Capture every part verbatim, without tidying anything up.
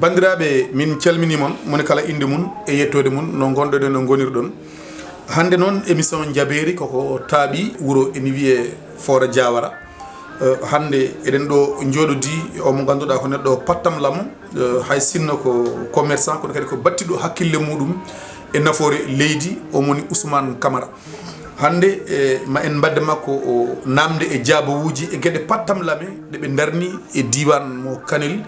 Banndiraaɓe, min calminii mon, moni kala innde mum e yettoode mum, no ngonɗon-ɗon, no ngonirɗon. Hannde noon, émission Njabeeri koko taaɓi wuro ene wiyee Foora Jaawara. Eh, hannde eɗen ɗo njooɗodii e o mo ngannduɗaa ko neɗɗo pattam lamo, eh, hay sinno ko commerçant, kono kadi ko battiɗo hakkille muɗum e nafoore leydi, o woni Ousmane Camara. Hannde, eh, ma en mbadde makko o naamnde e jaabawuuji e geɗe pattam lame ɗe ɓe ndarni e diiwaan mo Kanel,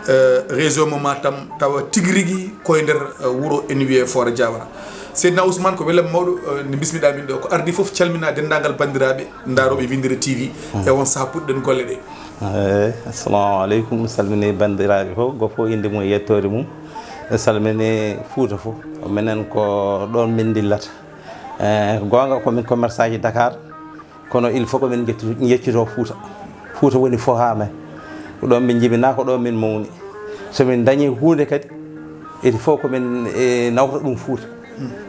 eh, région mo Matam, tawa tigi rigi koye nder, eh, wuro ene wiyee Foora Jaawara. Seydina Ousmane, ko welem mawɗo, eh, nde bismiɗaa min ɗo. Ko ardii fof, calminaa denndaangal banndiraaɓe ndaarooɓe Winndere T V e on sahaa puɗɗen golle ɗe. Eey, assalamu aleykum. Mi salminii banndiraaɓe fof, gooto fof innde mum e yettoode mum. Mi salminii Fuuta fof. Minen ko ɗoon min ndillata. Eh, ko goonga ko min commerçant ji Dakar, kono il faut ko min njettu-, njeccitoo Fuuta. Fuuta woni fof haa men. Ko ɗoon min njibinaa, ko ɗoon min mawni. So min ndañii huunde kadi, il faut ko min, eh, nawta ɗum Fuuta.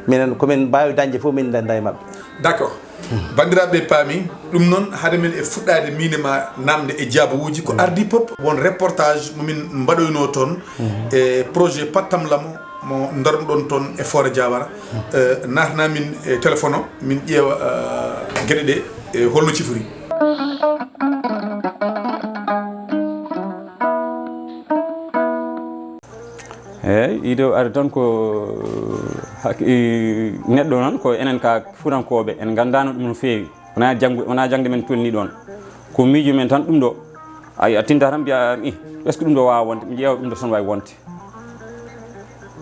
Minen, ko min mbaawi dañde fof, min dañda e maɓɓe. D'accord. Banndiraaɓe, paami ɗum noon. Hade men e fuɗɗaade miin e ma naamnde e jaabawuuji, ko ardii pop won reportage mo min mbaɗoynoo toon e projet Pattam Lamo mo ndarnuɗon toon e Foore Jaawara. Eh, naatana min e téléphone o, min ƴeewa, eh, geɗe ɗe, e holno cifori. Eey, ido ari tan ko hak-, i, neɗɗo noon ko enen ka Fuutankooɓe, en nganndaano ɗum no feewi. Wonaa janngu-, wonaa jaŋde men tolni ɗoon. Ko miijo men tan ɗum ɗo. Ay, a tinta tan mbiya, "Ih, est-ce que ɗum ɗo waawa wonde?" Mi ƴeewa ɗum ɗo tan waawi wonde.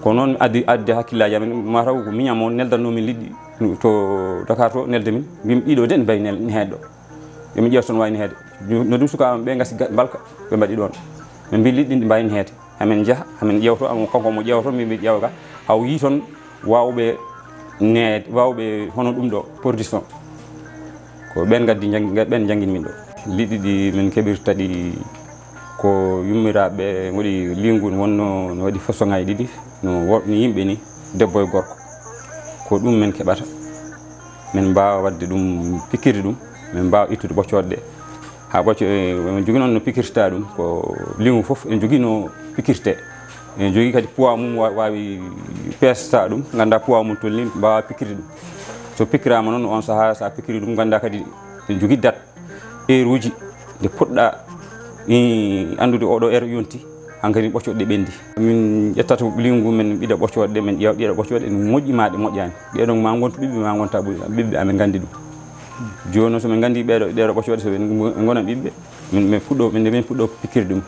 Ko noon addi, addi hakkillaaji amen, mataw ko miñam o neldanno min liɗɗi to Dakar to, nelda min. Mbimi, "Ɗiɗo de ne mbayi nel-, neheede ɗo." Yo mi ƴeew tan waawi neheede. No ɗum sukaaɓe am ɓe ngasi ga-, mbalka, ɓe mbaɗi ɗoon. Ɓe mbi liɗɗi ɗi mbayi neheede. Amen njaha, amen ƴeewto, am kanko omo ƴeewto, min mi ƴeewa ga. Haw yii toon waawɓe need, waawɓe hono ɗum ɗo, production. Ko ɓeen ngaddi njang-, ɓeen njanngini min ɗo. Liɗɗi ɗi min keɓirta ɗi ko yummiraaɓe ngoɗi liingu, wonno no waɗi façon ŋaaji ɗiɗi, no wo-, no yimɓe ni, debbo e gorko. Ko ɗum min keɓata. Min mbaawa waɗde ɗum, pikkirde ɗum, min mbaawa ittude ɓoccooɗe ɗe. Haa ɓocco, e, emin njogii noon no pikkirta ɗum, ko liingu fof en njogii no pikkirtee. En njogii kadi poids mum wa-, waawi peesta ɗum, ngannda poids mum tolni, mbaawa pikkirde ɗum. So pikkiraama noon, on sahaa, so a pikkirii ɗum, ngannda kadi en njogii date, heure uji, nde poɗɗa, i, anndude oɗo heure yonti, hankadi ɓoccooɗe ɗe ɓenndi. Min ƴettata liingu, min ɓiɗa ɓoccooɗe ɗe, min ƴeewa ɗiɗa ɓoccooɗe ɗe, moƴƴi ma ɗe moƴƴaani. Ɗee ɗoon ma ngontu ɓiɓɓe, ma ngonta ɓu-, ɓiɓɓe, amin nganndi ɗum. Jooni noon, so min nganndi ɓeeɗo, ɗeeɗo ɓoccooɗe, so ɓe ngona ɓiɓɓe, min, min puɗɗo, min, min puɗɗo pikkirde ɗum.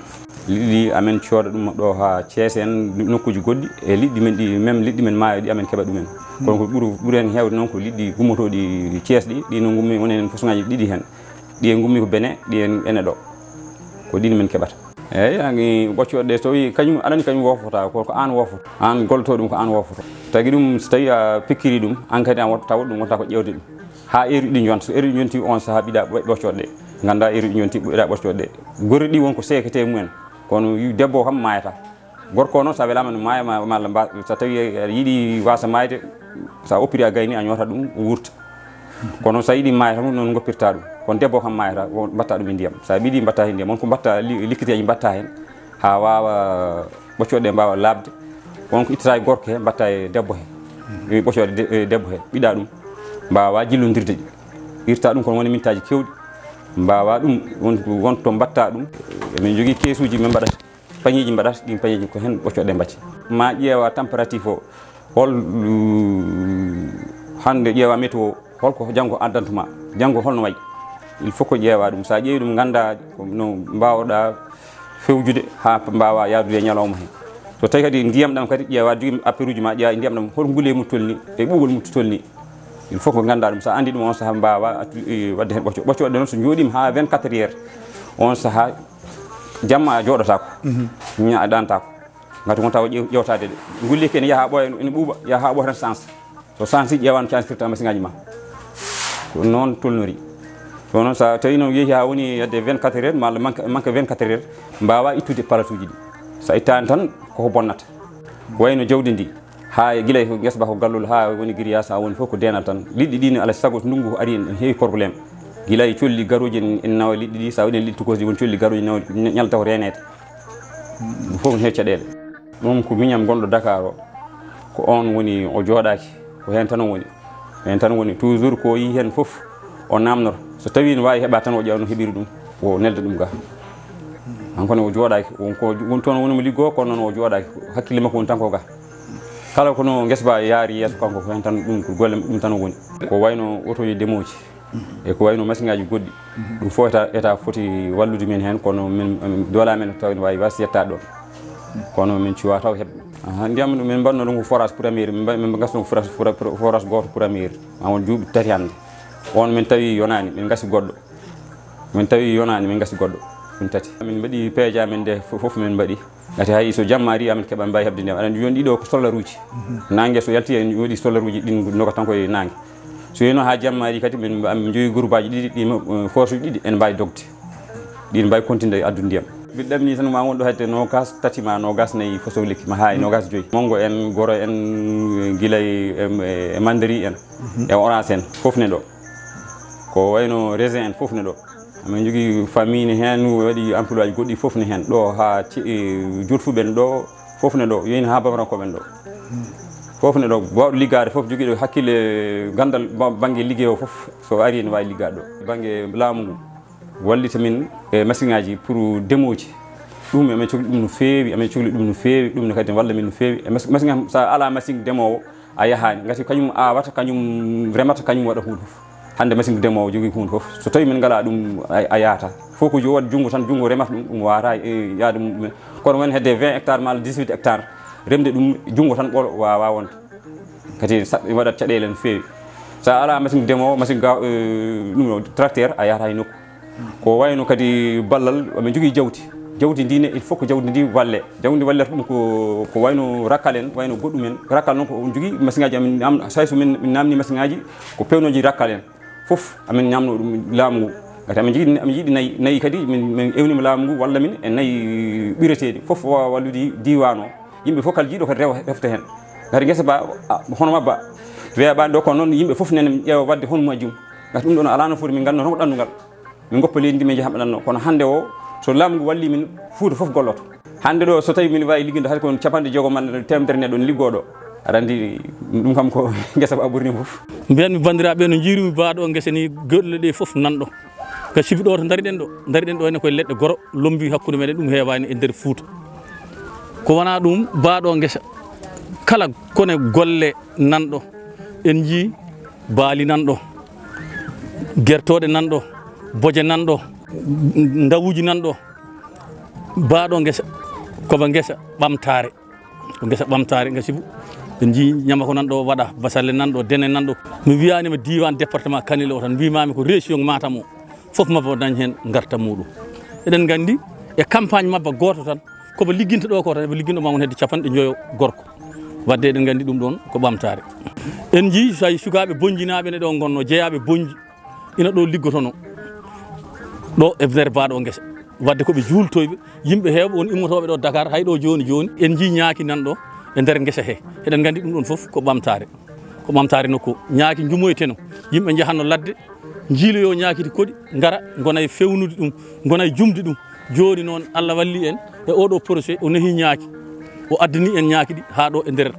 Liɗɗi amen cooda ɗum ɗo haa Thiès en, nokkuuji goɗɗi, e liɗɗi men ɗi, même liɗɗi men maayo ɗi amen keɓa ɗumen. Kono ko ɓuri, ɓuri heen heewde noon ko liɗɗi gummotooɗi Thiès ɗi, ɗi no ngummi woni heen façon ŋaaji ɗiɗi heen. Ɗi en ngummi ko Benin, ɗi en ene ɗo. Ko ɗin min keɓata. Eeyi, an, ɓoccooɗe ɗe, so tawi kañum, aɗa anndi kañum woofata, ko, ko aan woofoto. Aan golloto ɗum, ko aan woofoto. Tagi ɗum, so tawi a pikkiri ɗum, aan kadi a wot-, tawa ɗum wonta ko ƴeewde ɗum. Haa heure ɗi jonta, so heure ɗi jonti, on sahaa ɓiɗa ɓo-, ɓoccooɗe ɗe. Ngannda heure ɗi jonti, ɓiɗa ɓoccooɗe ɗe. Gorko ɗi won ko seekete mumen. Kono yu-, debbo kam maayata. Gorko noon, so a welaama no maaya ma, malla mba-, so tawi aɗa yiɗi waasa maayde, so a oppiri a gayni, a ñoota ɗum, o wurta. Kono so a yiɗi maaya tan, noon ngoppirta ɗum. Kono debbo kam maayata, o mbatta ɗum e ndiyam. So a ɓiɗi, mbatta heen ndiyam. On ko mbatta li-, likkiteeji mbatta heen, haa waawa ɓoccooɗe ɗe mbaawa laaɓde. On ko ittata e gorko he, mbatta e debbo he. E ɓoccooɗe de-, e debbo he. Ɓiɗa ɗum, mbaawa jillondirde ɗi. Irta ɗum kono woni mintaaji keewɗi. Mbaawa ɗum, won, won to mbatta ɗum. Emin njogii keesuuji min mbaɗata. Pañeeji mbaɗata, ɗin pañeeji ko heen ɓoccooɗe mbaɗi. Ma ƴeewa température o, hol, mm, hannde ƴeewa météo, holko janngo addanta ma, janngo holno wayi? Il faut ko ƴeewa ɗum. So a ƴeewi ɗum, ngannda ko no mbaawɗa fewjude haa mbaawa yahdude e ñalawma heen. So tawi kadi ndiyam ɗam kadi ƴeewa, jogii appareil uji ma, ƴeewa ndiyam ɗam hol ngule mum tolni, e ɓuuɓol mum tolni. Il faut ko ngannda ɗum. So a anndi ɗum, on sahaa mbaawa attu-, e, waɗde heen ɓocco. Ɓoccooɗe noon so njooɗiima haa vingt-quatre heures, on sahaa jamma a jooɗotaako. Mhm. Ña-, a ɗaantaako. Ngati wonta ko ƴeew-, ƴeewtaade ɗe. Ngulleeki ene yaha ɓooya, ene ɓuuɓa, yaha ɓooya tan chance. So chance ƴeewaano, chance firta machine ŋaaji ma. Ko noon tolnori. Kono noon, so a tawi noon yehi haa woni hedde vingt-quatre heures, malla manque, manque vingt-quatre heures, mbaawa ittude palatuuji ɗi. So a ittaani tan, koko bonnata. Ko wayno jawdi ndi, haa e gila e ngesa ba ko gallol, haa woni grillage, haa woni fof ko deenal tan. Liɗɗi ɗi ne, alaa sago, ndunngu ari, en heewi problème. Gila e colli garooji, en, en nawa liɗɗi ɗi, so a waɗi liɗɗi tokoosi, won colli garooji nawa, ñalata ko reeneede. Ɗum fof ne heewi caɗeele. Ɗum ko miñam gonɗo Dakar o, ko oon woni, o jooɗaaki, ko heen tan o woni. Heen tan woni, toujours ko o yii heen fof, o naamnoto. So tawii no waawi heɓa tan, o ƴeewa no heɓiri ɗum, o nelda ɗum ga. Kanko ne o jooɗaaki, won ko, won toon woni mo liggoo, kono noon o jooɗaaki, hakkille makko woni tan ko ga. Kala ko no ngesa ba yaari yeeso, kanko ko heen tan, ɗum ko golle ɗum tan o woni. Ko wayno otooji demooji, e ko wayno masiŋaaji goɗɗi. Ɗum fof eta, eta foti wallude min heen, kono min, min doole amen taw ene waawi waas yettaade ɗoon. Kono min cuwaa taw heɓde. Aha, ndiyam ɗum min mbaɗno ɗum ko forage premier, min mba-, min ngasno forage, forage, forage gooto premier. Ma won duuɓi tati hannde. On min tawi yonaani, min ngasi goɗɗo. Min tawi yonaani, min ngasi goɗɗo. Min tati. Min mbaɗi peeje amen nde fof, fof min mbaɗi. Ngati hay so jamma ari, amin keɓa mbaawi heɓde ndiyam. Aɗa anndi, jooni ɗiɗo ko solaruuji. Naange so yalti, en waɗi solaruuji ɗin nokka tan koye naange. So yino haa jamma ari kadi, min, amin njogii gurbaaji ɗiɗi, ɗi, eh, force ɗiɗi, en mbaawi dogde. Ɗin mbaawi continde addude ndiyam. Mbiɗa ɗamini tan ma won ɗo hedde noogas tati ma noogas nayi foso lekki ma haa e noogas joyi. Mongo en, goro en, gila e, e, e mandari en, e orange en, fof ne ɗo. Ko wayno raisin en, fof ne ɗo. Amin njogii famille ne heen, waɗi emploi ji goɗɗi fof ne heen. Ɗo haa ce-, e, Jolfuɓe en ɗo, fof ne ɗo, yeeni haa Bamarakoɓe en ɗo. Fof ne ɗo, baawɗo liggaade fof, jogiiɗo hakkille, ganndal ba-, bannge liggey o fof, so ari ene waawi liggaade ɗo. Bannge laamu ngu, wallita min e masiŋaaji pour demooji. Ɗum emin cokli ɗum no feewi, emin cokli ɗum no feewi, ɗum ne kadi ne walla min no feewi. E mas-, masiŋ, so a alaa masiŋ demoowo, a yahaani. Ngati kañum aawata, kañum remata, kañum waɗa huunde fof. Hannde masiŋ demoowo jogii huunde fof. So tawii min ngalaa ɗum, a, a yaata. Fof ko jo-, waɗ junngo tan, junngo remata ɗum, ɗum waawata, e, yaade mum ɗumen. Kono won hedde vingt hectares maa dix-huit hectares, remde ɗum junngo tan ɓolo waawaa wonde. Kadi saɗ-, waɗat caɗeele no feewi. So a alaa masiŋ demoowo, masiŋ ga-, e, ɗum ɗo, tracteur, a yahataa e nokku. Ko wayno kadi ballal, amin njogii jawdi. Jawdi ndi ne, il faut que jawdi ndi walle. Jawdi ndi wallata ɗum ko, ko wayno rakkal en, wayno goɗɗum en. Rakkal noon ko on njogii masiŋaaji amin, am, hay so min, min naamni masiŋaaji, ko pewnooji rakkal en. Fof amin ñaamno ɗum laamu ngu. Ngati amin njogii, amin njiɗi nayi, nayi kadi min, min ewniima laamu ngu walla min e nayi ɓireteeɗi. Fof waawa wallude diiwaan o. Yimɓe fof kala jiiɗo kadi rewa hefta heen. Ngati ngesa ba, a, hono mabba weeɓaani ɗo, kono noon yimɓe fof nene ƴeewa waɗde hono majjum. Ngati ɗum ɗoon alaa no foti, min nganndu tan ko ɗanndugal. Min ngoppa leydi ndi, min njaha ɓe ɗanno. Kono hannde o, so laamu ngu wallii min, Fuuta fof golloto. Hannde ɗo, so tawii min mbaawi liggude, hay ko capanɗe jeegom malla teemedere neɗɗo ne liggoo ɗo. Aɗa anndi, ɗum kam ko ngesa ba ɓurni fof. Mbiyanmi banndiraaɓe, no njiirumi baaɗo ngesa ni, golle ɗe fof nanɗo. Ka sibi ɗo to ndariɗen ɗo, ndariɗen ɗo ene koye leɗɗe goro, lombi hakkunde meɗen, ɗum heewaani e nder Fuuta. Ko wonaa ɗum, baaɗo ngesa, kala kone golle nanɗo, en njii baali nanɗo, gertooɗe nanɗo, boje nanɗo, ndawuuji nanɗo, baaɗo ngesa, koba ngesa ɓamtaare. Ko ngesa ɓamtaare, ngasi bu. En njii ñamako nan ɗo waɗa, basalle nan ɗo, dene nan ɗo. Mi wiyaanima diiwaan département Kanel o tan, mbiimaami ko région Matam o. Fof mabba dañ heen ngartam muuɗum. Eɗen nganndi e campagne mabba gooto tan, koba ligginta ɗo ko tan, ɓe ligginɗo ma won hedde capanɗe njoyo gorko. Wadde eɗen nganndi ɗum ɗoon ko ɓamtaare. En njii so tawi sukaaɓe bonjinaaɓe ne ɗo ngonno, jeyaaɓe bonji, ina ɗo liggotono ɗo e nder baaɗo ngesa. Wadde ko ɓe juultoyɓe, yimɓe heewɓe won immotooɓe ɗo Dakar, hay ɗo jooni jooni, en njii ñaaki nan ɗo e nder ngesa he. Eɗen nganndi ɗum ɗoon fof ko ɓamtaare. Ko ɓamtaare nokku. Ñaaki njumoyteno. Yimɓe njahanno ladde, njiiloyo ñaaki ɗi koɗi, ngara, ngona e fewnude ɗum, ngona e jumde ɗum. Jooni noon, Allah walli en e oɗo projet, o nehi ñaaki. O addani en ñaaki ɗi haa ɗo e nder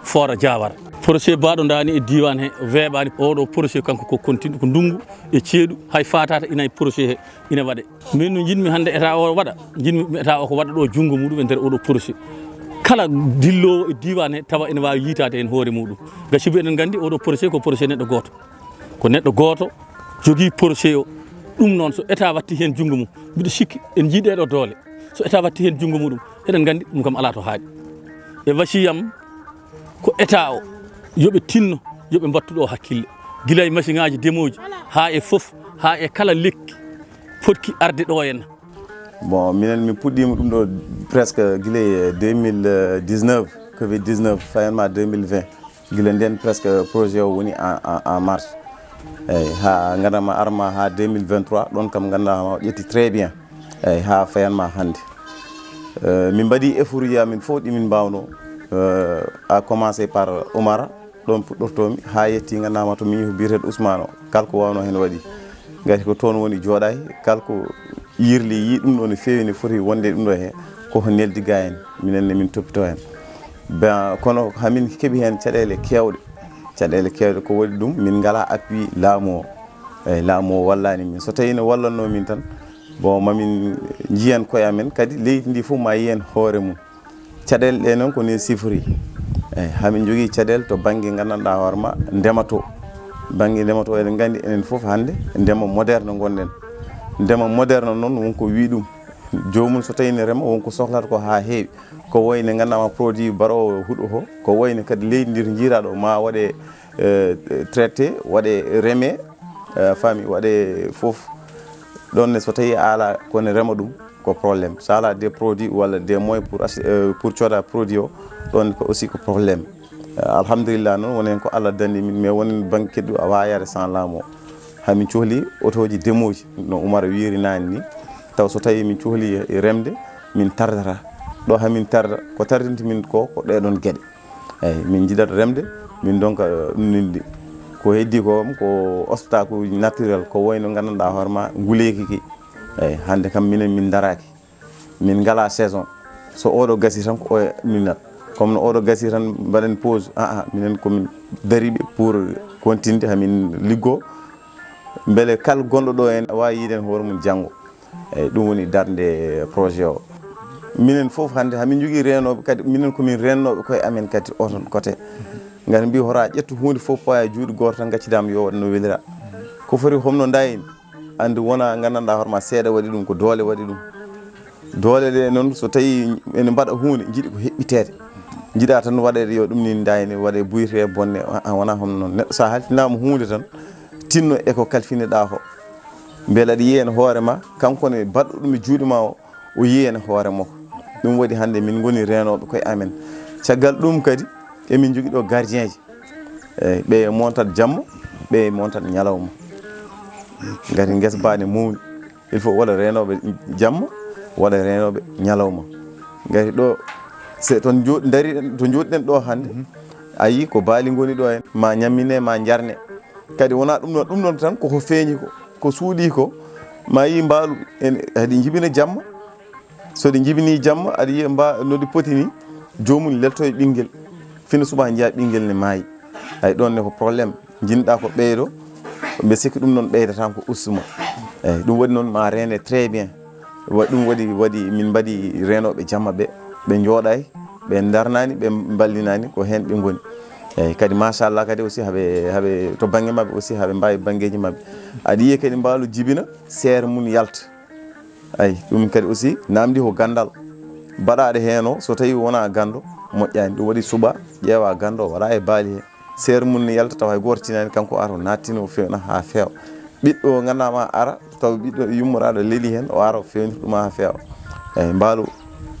Foora Jaawara. Projet baaɗo ndaani e diiwaan he weeɓaani. Oɗo projet kanko ko continue, ko ndunngu e ceeɗu, hay faataata ina e projet he, ina waɗe. Min no njiɗmi hannde état o waɗa, njiɗmi état o ko waɗa ɗo junngo muɗum e nder oɗo projet. Kala dilloowo e diiwaan he tawa ina waawi yiitaade heen hoore muɗum. Ngam sibu eɗen nganndi oɗo projet ko projet neɗɗo gooto. Ko neɗɗo gooto jogii projet o. Ɗum noon, so état watti heen junngo mum, mbiɗo sikki en njii ɗeeɗo doole. So état watti heen junngo muɗum, eɗen nganndi ɗum kam alaa to haaɗi. E wasiyam ko état o, yo ɓe tinno, yo ɓe mbattu ɗo hakkille. Gila e masiŋaaji demooji, haa e fof, haa e kala lekki potki arde ɗo henna. Bon, minen min puɗɗiima ɗum ɗo presque gila e deux mille dix-neuf, covid dix-neuf, fayanma deux mille vingt. Gila ndeen presque projet o woni en, en, en marche. Eyi, haa nganndanma arma haa deux mille vingt-trois, ɗoon kam nganndanma o ƴetti très bien. Eyi, haa fayanma hannde. Eh, min mbaɗi effort uji amin fof ɗi min mbaawno. Eh, a commencé par Oumara, ɗoon puɗɗortoomi, haa yetti nganndanma to miñi ko biyeteeɗo Ousmane o. Kala ko waawno heen waɗi. Ngati ko toon woni jooɗaay, kala ko yirli, yi ɗum ɗo no feewi, ne foti wonde ɗum ɗo he, koko neldi ga en, minen ne min toppito heen. Ben, kono hamin keɓi heen caɗeele keewɗe. Caɗeele keewɗe ko waɗi ɗum, min ngalaa appui laamu o. Eyi, laamu o wallaani min. So tawii no wallatnoo min tan, bon, mamin njiyan koye amen, kadi leydi ndi fof ma yiyen hoore mum. Caɗeele ɗe noon ko ni sifori. Eyi, hamin njogii caɗeele to bannge nganndanɗaa hoore ma ndema to. Bannge ndema to, eɗen nganndi enen fof hannde ndema moderne ngonɗen. Ndema moderne noon won ko wii ɗum. Joomum so tawii ne rema, won ko sohlata ko haa heewi. Ko wayno nganndanma produit baroowo huɗo ko, ko wayno kadi leydi ndi to njiiraa ɗo ma waɗe, eh, traité, waɗe reme, eh, faami, waɗe fof. Ɗoon ne so tawii a alaa ko ne rema ɗum, ko problème. So alaa des produits walla des moyens pour ach-, eh, pour cooda produit o, ɗoon ko aussi ko problème. Eh, alhamdulillah noon, wonen ko Allah danndi min, mais wonen bannge keddu a waawa yaade sans laamu o. Hamin cohli otooji demooji, no Oumar wiiri naane ni. Taw so tawii min cohli e remde, min tardata. Ɗo hamin tarda, ko tardinta min ko, ko ɗee ɗoon geɗe. Eyi, min njiɗat remde, min ndonka, eh, ɗum nindi. Ko heddi ko, ko obstacle uji naturel, ko wayno nganndanɗaa hoore ma nguleeki ki. Eyi, hannde kam minen min ndaraaki. Min ngalaa saison. So oɗo gasi tan ko oya min nat. Comme no oɗo gasi tan mbaɗen pause. Ah, ah, minen ko min dariiɓe pour continude hamin liggo. Mbele kala gonɗo ɗo en waawi yiiden hoore mum janngo. Eyi, ɗum woni darnde projet o. Minen fof hannde hamin njogii reenooɓe kadi, minen ko min reennooɓe koye amen kadi oton côté. Ngati mbi hoto a ƴettu huunde fof poya juuɗe gooto tan ngaccidaama yo waɗ no welira. Ko foti homno ndayni? Anndi wona nganndanɗaa hoore ma seeɗa waɗi ɗum, ko doole waɗi ɗum. Doole ɗe noon so tawii ene mbaɗa huunde, njiɗi ko heɓɓiteede. Njiɗa tan waɗeede yo ɗum ni ndayni, waɗe buyte, bonne, a, a, wona hono noon. Neɗɗo so a halfinaama huunde tan, tinno e ko kalfiniɗaa ko. Mbele aɗa yiya heen hoore ma, kanko ne baɗɗo ɗum e juuɗe ma o, o yiya heen hoore makko. Ɗum waɗi hannde min ngoni reenooɓe koye amen. Caggal ɗum kadi, emin njogii ɗo gardien ji. Eyi, ɓe montat jamma, ɓe montat ñalawma. Ngati ngesa ba ne mawni, il faut waɗa reenooɓe jamma, waɗa reenooɓe ñalawma. Ngati ɗo, se toon jo-, ndariɗen, to njooɗiɗen ɗo hannde, a yii ko baali ngoni ɗo en, ma ñammine, ma njarne. Kadi wonaa ɗum ɗon, ɗum ɗon tan koko feeñi ko, ko suuɗii ko, ma yii mbaalu en, haɗi njibina jamma. So ɗi njibinii jamma, aɗa yiya mba-, no ɗi poti ni, joomum lelto e ɓinngel. Fina subaka njiya ɓinngel ne maayi. Ay, ɗon ne ko problème. Njiɗɗaa ko ɓeydo, mbe sikki ɗum noon ɓeydata ko ustuma. Eyi, ɗum waɗi noon ma reene très bien. Wa-, ɗum waɗi, waɗi min mbaɗi reenooɓe jamma ɓe, ɓe njooɗaay, ɓe ndarnaani, ɓe mballinaani, ko heen ɓe ngoni. Eyi, kadi machallah kadi aussi haɓe, haɓe to bannge maɓɓe aussi haɓe mbaawi banngeeji maɓɓe. Aɗa yiya kadi mbaalu jibina, seere mum yalta. Ay, ɗum kadi aussi namdi ko ganndal baɗaaɗo heen o, so tawii wonaa ganndo, moƴƴaani. Ɗum waɗi suɓa, ƴeewa ganndo, waɗa e baali he. Seere mum ne yalta tawa hay gooto tinaani, kanko ara o naattina, o fewna haa feewa. Ɓiɗɗo o nganndanma ara, tawa ɓiɗɗo yummoraaɗo leli heen, o ara o fewnita ɗum haa feewa. Eyi, mbaalu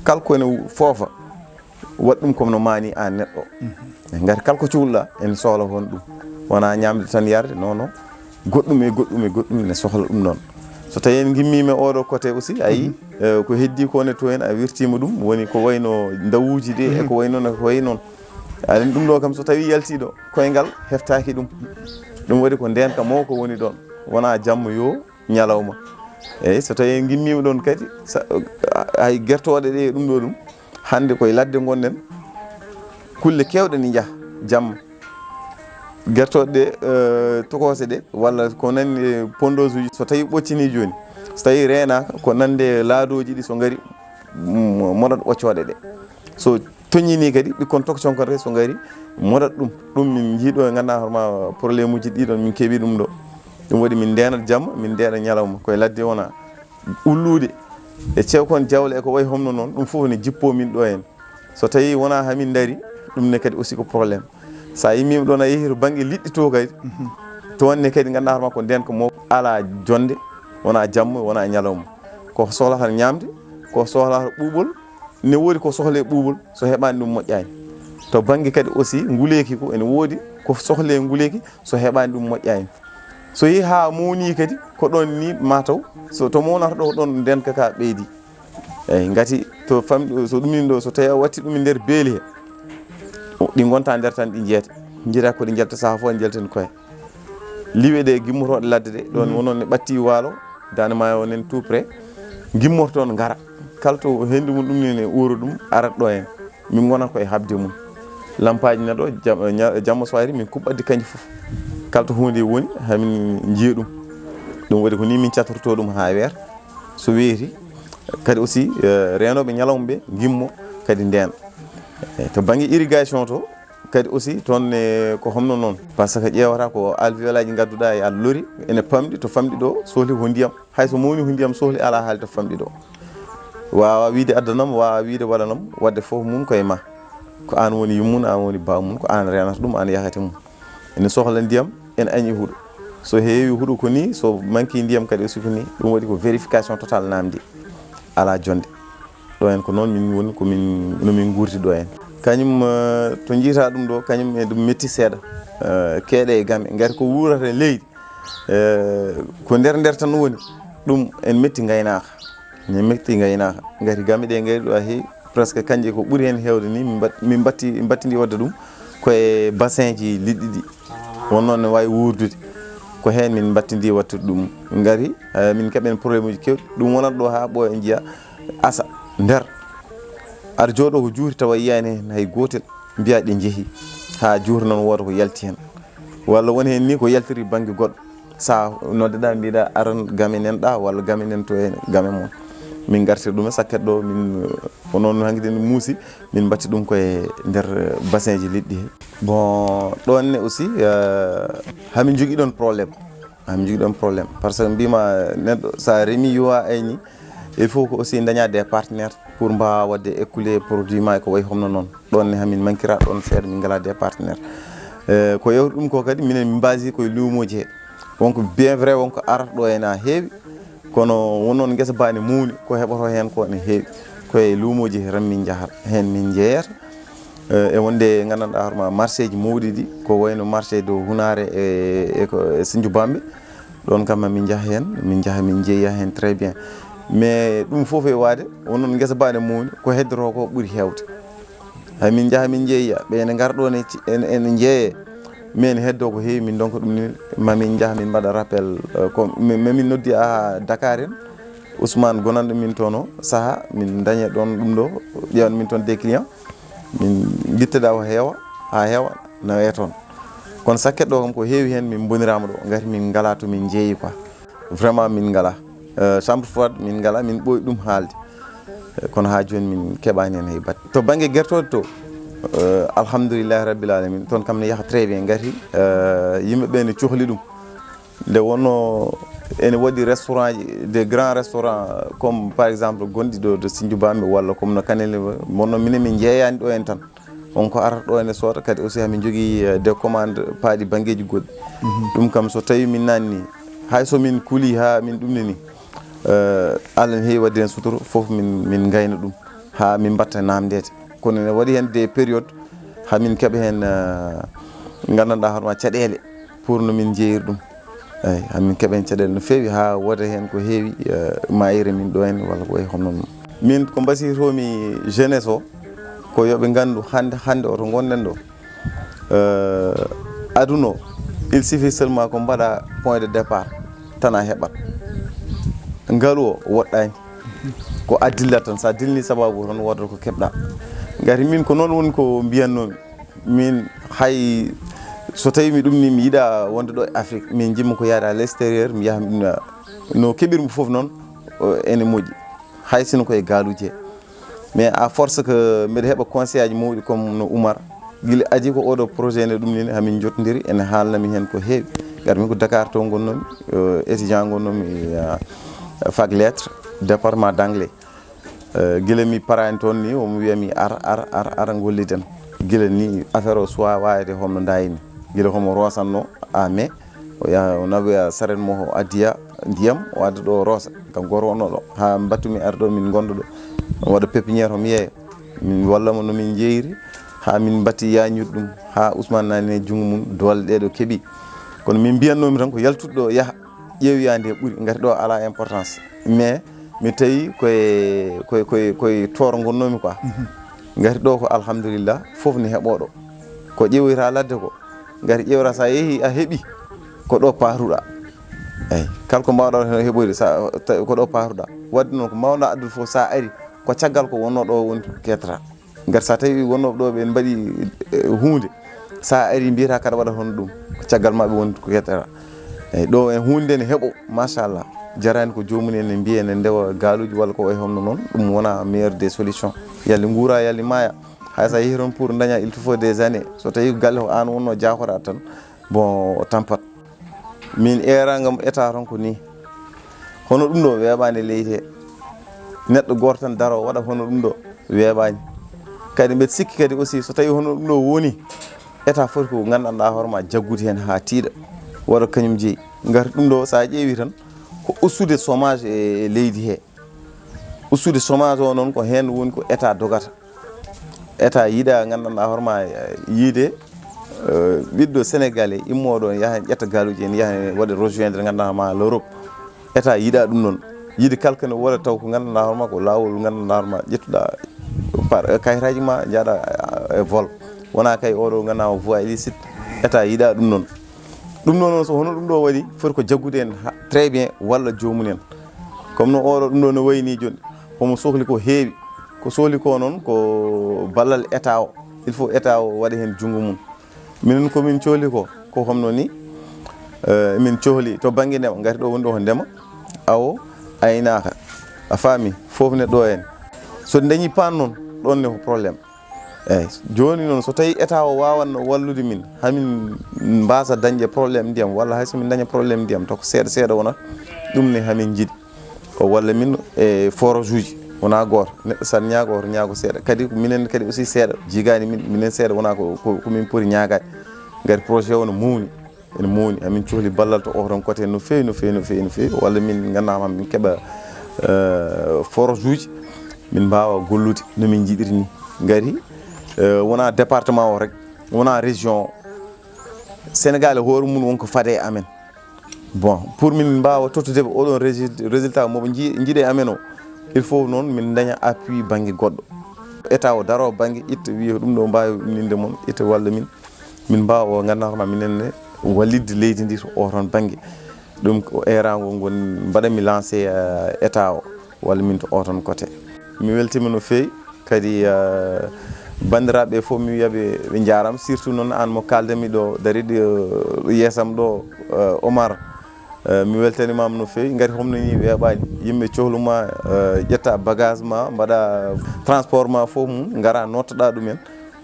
kala ko ene foofa, waɗ ɗum comme no maani aan neɗɗo. Ngati kala ko cuhluɗaa, ene sohla heen ɗum. Wonaa ñaamde tan yarde, non, non. Goɗɗum e goɗɗum e goɗɗum ene sohla ɗum noon. So tawii en ngimmiima oɗo côté aussi, a yii, eh, ko heddii ko ne to en, a wirtiima ɗum, woni ko wayno ndawuuji ɗi, e ko wayno ne, ko wayi noon. Aɗa anndi ɗum ɗo kam, so tawii yaltii ɗo, koyngal heftaaki ɗum. Ɗum waɗi ko ndeenka mawka woni ɗoon. Wonaa jamma yo ñalawma. Eyi, so tawii en ngimmiima ɗoon kadi, sa-, hay gertooɗe ɗe ɗum ɗo ɗum, hannde koye ladde ngonɗen, kulle keewɗe ne njaha jamma. Gertooɗe ɗe, eh, tokoose ɗe, walla ko nanndi e pondosuuji, so tawii ɓoccinii jooni, so tawii reenaaka, ko nanndi e laadooji ɗi so ngari, mm, moɗat ɓoccooɗe ɗe. So toññinii kadi, ɓikkon tokconkon so ngari, moɗat ɗum. Ɗum min njii ɗo e nganndanɗaa hoore ma problème uji ɗi ɗoon min keɓii ɗum ɗo. Ɗum waɗi min ndeenat jamma, min ndeena ñalawma. Koye ladde wona ullude e cewkon jawle e ko wayi homno noon, ɗum fof ne jippoo min ɗo heen. So tawii wonaa hamin ndari, ɗum ne kadi aussi ko problème. So a yimmiima ɗoon a yehii to bannge liɗɗi to kadi, toon ne kadi nganndanɗaa hoore ma ko ndeenka mawka alaa jonnde, wonaa jamma, wonaa ñalawma. Ko sohlata ñaamde, ko sohlata ɓuuɓol, ne woodi ko sohlee ɓuuɓol, so heɓaani ɗum moƴƴaani. To bannge kadi aussi nguleeki ko ene woodi ko sohlee nguleeki, so heɓaani ɗum moƴƴaani. So yehi haa mawni kadi, ko ɗon ni mataw, so to mawnata ɗo, ɗon ndenka ka ɓeydi. Eyi, ngati to famɗi, so ɗum ni ɗo, so tawi a watti ɗum e nder beeli he, ɗi ngonta nder tan, ɗi jeeta. Njiɗa ko ɗi njalta saha fof, njalten koye. Liwe ɗe gimmotooɗe ladde ɗe, ɗon wonon ne ɓatti waalo, Daande Maayo nen tout près. Gimmorto toon ngara. Kala to hendu mum ɗum ne, ne uura ɗum, arat ɗo en. Min ngona koye haɓde mum. Lampaaji na ɗo, jam-, ña-, jamma so ari, min kuɓɓa ɗi kanji fof. Kala to huunde woni, hamin njiya ɗum. Ɗum waɗi ko ni min catorto ɗum haa weer. So weeti, kadi aussi, eh, reenooɓe ñalawma ɓe ngimmo kadi ndeen. Eh, to bannge irrigation to, kadi aussi toon ne ko homno noon. Par ce que ƴeewata ko alvéolaji ngadduɗa e a lori, ene pamɗi, to famɗi ɗo, sohli ko ndiyam. Hay so mawni ko ndiyam sohli, alaa haali to famɗi ɗo. Waawa wiide addanam, waawa wiide waɗanam, waɗde fof mum koye ma. Ko aan woni yummum, aan woni baawmum, ko aan reenata ɗum, aan yahata mum. Ene sohla ndiyam, ene añi huɗo. So heewi huɗo ko ni, so manki ndiyam kadi aussi ko ni, ɗum waɗi ko vérification totale namdi. Alaa jonde. Ɗo en ko noon min woni, ko min, no min nguurti ɗo en. Kañum, eh, to njiita ɗum ɗo, kañum e ɗum metti seeɗa. Eh, keeɗe e game, ngati ko wuurata e leydi. Eh, ko nder nder tan woni, ɗum en metti ngaynaaka. Min metti ngaynaaka. Ngati game ɗe ngari ɗo a heewi, presque kanje ko ɓuri heen heewde ni, min mbat-, min mbatti, min mbattindi waɗde ɗum ko e bassin ji liɗɗi ɗi. Won noon ne waawi wuurdude. Ko heen min mbattindi waɗtude ɗum. Ngari, eh, min keɓen problème uji kewɗi. Ɗum wonat ɗo haa ɓooya njiya asa nder. Aɗa jooɗo ko juuti tawa yiyaani heen hay gootel. Mbiya ɗe njehi. Haa juuti noon wooda ko yalti heen. Walla woni heen ni ko yaltiri bannge goɗɗo. Sa noddeɗa mbiɗa aran game nen ɗa walla game nen to e game mon. Min gartir ɗum e sakket ɗo, min, eh, ko noon hanki den muusi, min mbatti ɗum koye nder, eh, bassin ji liɗɗi he. Bon, ɗon ne aussi, eh, hamin jogii ɗon problème. Hamin jogii ɗon problème. Par ce que mbima neɗɗo, sa remi yo a ayni, il faut ko aussi daña des partenaires pour mbawa wadde écouler produit ma e ko wayi homno noon. Ɗon ne hamin mankira ɗon seeɗa, min ngala des partenaires. Eh, ko yewti ɗum ko kadi minen min mbasi koye luumoji he. Wonko bien vrai, wonko arata ɗo ena heewi, kono won noon ngesa ba ne mawni, ko heɓoto heen ko ne heewi. Koye luumoji he tan min njahata, heen min njeeyata. Eh, e wonde nganndanɗaa hoorema marché ji mawɗi ɗi, ko wayno marché de Hunaare e, e ko, e Sinju Bambe. Ɗon kam ma min njaha heen, min njaha min njeeya heen très bien. Mais ɗum fof e waade, won noon ngesa ba ne mawni, ko heddoto ko ɓuri heewde. Hay min njaha min njeeya, ɓe ene ngar ɗo ne ci-, ene, ene njeeye. Min heddo ko heewi, min ndonka ɗum ni, ma min njaha min mbaɗa rappel, eh, ko mi-, ma min noddi a Dakar en, Ousmane gonanɗo min toon o saha, min daña ɗon ɗum ɗo, ƴeewan min toon des clients, min mbitteɗa o heewa, haa heewa, nawe toon. Kono sakket ɗo kam ko heewi heen min mbonirama ɗo, ngati min ngala to min njeeyi quoi. Vraiment min ngala. Eh, chambre froide min ngala, min ɓooyi ɗum haalde. Eh, kono haa jooni min keɓaani heen hay batte. To bannge gertooɗe to, eh, alhamdulillahi rabbil alamin, toon kam ne yaha très bien, ngati, eh, yimɓe ɓe ne cohli ɗum. Nde wonno ene waɗi restaurant ji, des grands restaurants, comme par exemple gonɗi ɗo to Sinju Bambe walla comme no Kanel, wonno minen min njeeyani ɗo en tan. On ko arata ɗo ene sooda, kadi aussi hamin jogii, eh, des commandes paaɗi banngeeji goɗɗi. Ɗum kam so tawi min nanni, hay so min kuli haa min ɗum ni, eh, Allah ne heewi waɗde heen sutura, fof min, min ngayna ɗum haa min mbatta namndeede. Kono ne waɗi heen des périodes haa min keɓa heen, eh, nganndanɗaa hoorema caɗeele pour no min njeeyir ɗum. Eyi, haa min keɓa heen caɗeele no feewi haa wooda heen ko heewi, eh, maayire min ɗo heen walla ko wayi hono noon. Min ko mbasiytomi jeunesse o, ko yo ɓe nganndu hannde, hannde o to ngonɗen ɗo. Eh, aduna o, il suffit seulement ko mbaɗa point de départ tan a heɓat. Ngalu o woɗɗani. Ko a dillat tan, sa dilni sababu tan woodata ko keɓɗa. Ngati min ko noon woni ko mbiyannoomi. Min hay so tawi mi ɗum ni mi yiɗa wonde ɗo e Afrique, min jimmi ko yaade à l'extérieur, mi yaha mi ɗum no keɓirmi fof noon, o, ene moƴƴi. Hay sino koye gaaluuji he. Mais à force que mbeɗa heɓa conseil aji mawɗi comme no Oumar, gila adii ko oɗo projet nde ɗum ni hamin jottodiri, ene haalnami heen ko heewi. Ngar min ko Dakar to ngonnomi, eh, étudiant ngonnomi, eh, fac lettres, département d'anglais. Eh, gila mi paraani toon ni, omo wiya mi ar, ar, ar, ar ngolliden. Gila ni affaire o suwa waayde hono ndayini. Gila homo roosanno, a mais, o yaha, o nawoya saret mo, o addiya ndiyam, o adda ɗo o roosa. Kam gooto wonno ɗo. Haa mbattumi ar ɗo, min ngondo ɗo. O waɗa pépinière, omo yeeya. Min walla mo no min njeeyri. Haa min mbatti yañude ɗum. Haa Ousmane nani e junngo mum, doole ɗe ɗo keɓi. Kono min mbiyatnoomi tan ko yaltude ɗo yaha ƴeewoya nde ɓuri, ngati ɗo alaa importance. Mais mi tawi koye, koye, koye, koye tooro ngonnoomi quoi. Ngati ɗo ko alhamdulillah, fof ne heɓoo ɗo. Ko ƴeewoyta ladde ko, ngati ƴeewata so a yehii a heɓii, ko ɗo paatuɗaa. Eey, kala ko mbaawɗaa heen heɓoyde, sa, tawi ko ɗo paatuɗaa. Waɗde noon ko mbaawɗaa addude fof, so a arii, ko caggal ko wonnoo ɗo woni ko keɓataa. Ngati so tawii wonnooɓe ɗo ɓe mbaɗii, eh, huunde, so a arii mbiyata kaɗa waɗa hono ɗum, ko caggal maɓɓe woni ko keɓataa. Eey, ɗo en huunde ne heɓo, machallah. Jaraani ko joomum en ne mbiya ne ndewa gaaluuji walla ko wayi hono noon, ɗum wona meilleure des solutions. Yalli nguura, yalli maaya. Hay so a yehi toon pour daña, il te faut des années. So tawii galle ko aan wonnoo jaakoraa tan, bon, o tampat. Min eeraango am état tan ko nii. Hono ɗum ɗo weeɓaani e leydi he. Neɗɗo gooto tan daroo waɗa hono ɗum ɗo weeɓaani. Kadi mbeɗa sikki kadi aussi so tawii hono ɗum ɗo woni, état foti ko nganndanɗaa hoore ma jaggude heen haa tiiɗa. Waɗa kañum jeyi. Ngati ɗum ɗo so a ƴeewii tan ko ustude chômage e, e leydi he. Ustude chômage o noon ko heen woni ko état dogata. État yiɗa nganndanɗaa hoore ma, eh, yiide, eh, ɓiɗɗo sénégalais immooɗo ne yaha ƴetta gaaluuji en yaha waɗa rejoindre nganndanɗaa ma l'Europe. État yiɗa ɗum noon. Yiɗi kala ko ne wona taw ko nganndanɗaa hoore ma ko laawol nganndanɗaa hoore ma ƴettuɗaa par, eh, kayitaaji ma njaaɗa, eh, e vol. Wona kay oɗo nganndanɗaa o voie illicite. État yiɗa ɗum noon. Ɗum ɗo noon, so hono ɗum ɗo waɗi, foti ko jaggude en ha, très bien, walla joomum en. Comme no oɗo ɗum ɗo no wayi ni jooni, homo sohli ko heewi. Ko sohli ko noon, ko ballal état o. Il faut état o waɗa heen junngo mum. Minen ko min cohli ko, ko homno ni, eh, min cohli to bannge ndema, ngati ɗo woni ɗo ko ndema, awo, aynaaka. A faami, fof ne ɗo en. So dañi paan noon, ɗon ne ko problème. Eeyi, jooni noon, so tawii état o waawanno wallude min, hamin mbaasa dañde problème ndiyam, walla hay so min daña problème ndiyam, taw ko seeɗa seeɗa wonata, ɗum ne hamin njiɗi. O walla min e forage uji, wonaa gooto. Neɗɗo so aɗa ñaago, hoto ñaago seeɗa. Kadi ko minen kadi aussi seeɗa, jigaani min, minen seeɗa, wonaa ko, ko, ko min poti ñaagaade. Ngati projet o no mawni. Ene mawni, amin cohli ballal to oton côté no feewi, no feewi, no feewi, no feewi. Walla min nganndaa ma min keɓa, eh, forage uji, min mbaawa gollude no min njiɗiri ni. Ngati, eh, wonaa département o rek, wonaa région o. Sénégal e hoore mum won ko fade e amen. Bon, pour min mbaawa tottude ɓe oɗon résul-, résultat mo ɓe nji-, njiɗi e amen o, il faut noon min daña appui bannge goɗɗo. État o daro bannge itta wiya ko ɗum ɗo mbaawi inninde mon, itta walla min. Min mbaawa o nganndanɗaa hoore ma minen ne wallitde leydi ndi to oo toon bannge. Ɗum ko eeraango ngon mbaɗanmi lancé, eh, état o, walla min to oo toon côté. Mi weltiima no feewi, kadi, eh, banndiraaɓe ɓe fof mi wiya ɓe, ɓe njaaraama, surtout noon aan mo kaaldanmi ɗo, dariiɗo, eh, yeesam ɗo, eh, Omar. Eh, mi weltaniima ma no feewi, ngati homno ni weeɓaani. Yimɓe cohlu ma, eh, ƴetta bagage ma, mbaɗa transport ma fof mum, ngara nottoɗaa ɗum en.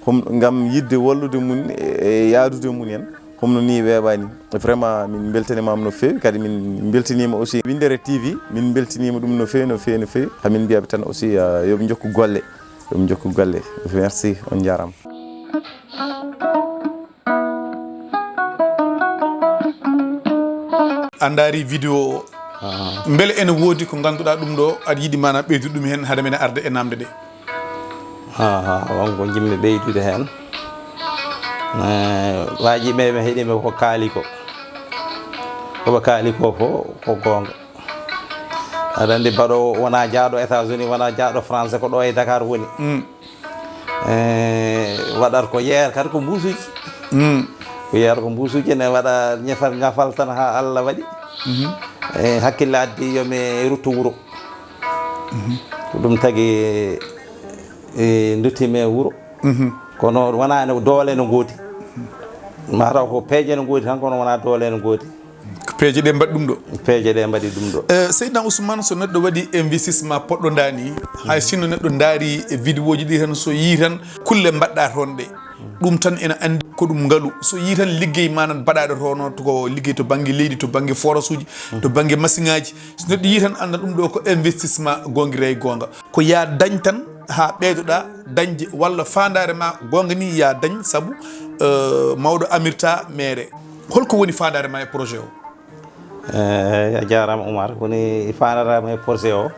Hom-, ngam yiɗde wallude mum e, e yaadude mum en, homno ni weeɓaani. Vraiment, min mbeltaniima ma no feewi, kadi min mbeltaniima aussi Winndere T V, min mbeltaniima ɗum no feewi, no feewi, no feewi. Hamin mbiyaɓe tan aussi, ah, yo ɓe njokku golle, yo ɓe njokku golle. Merci, on njaaraama. A ndaari vidéo o, mbele ene woodi ko ngannduɗaa ɗum ɗo aɗa yiɗi maanaam ɓeydude ɗum heen hade men arde e naamnde ɗe? Aha, won ko njiɗmi ɓeydude heen. Eh, waaji ɓe ɓe heɗiiɓe ko kaali ko. Ko ɓe kaali ko fof ko goonga. Aɗa anndi baɗoowo wonaa jaaɗo États-Unis, wonaa jaaɗo France, ko ɗo e Dakar woni. Mm. Eh, waɗata ko yeeyata kadi ko mbuusuuji. Mm. Ko yeeyata ko mbuusuuji, ne waɗa ñefal ngafal tan haa Allah waɗi. Mhm. Eh, hakkille addi yo mi rutto wuro. Mhm. Ko ɗum tagi, eh, nduttiimi e wuro. Mhm. Kono wonaa no doole no ngoodi. Mataw ko peeje no ngoodi tan, kono wonaa doole no ngoodi. Ko peeje ɗe mbaɗi ɗum ɗo. Peeje ɗe mbaɗi ɗum ɗo. Eh, Seydina Ousmane, so neɗɗo waɗi investissement poɗɗo ndaa ni, hay sinno neɗɗo ndaari e vidéo ji ɗi tan, so yii tan kulle mbaɗɗa toon ɗe, ɗum tan ene anndi ko ɗum ngalu. So yii tan liggey ma nan baɗaaɗo toon o, to ko liggey to bannge leydi, to bannge forage uji, to bannge masiŋaaji. So neɗɗo yii tan annda ɗum ɗo ko investissement goonga e goonga. Ko yaa dañ tan haa ɓeydoɗaa dañde walla faandaare ma goonga ni yaa dañ sabu, eh, mawɗo amirta meere. Holko woni faandaare ma e projet o? Eh, a jaaraama Oumar. Woni faandaare am e projet o,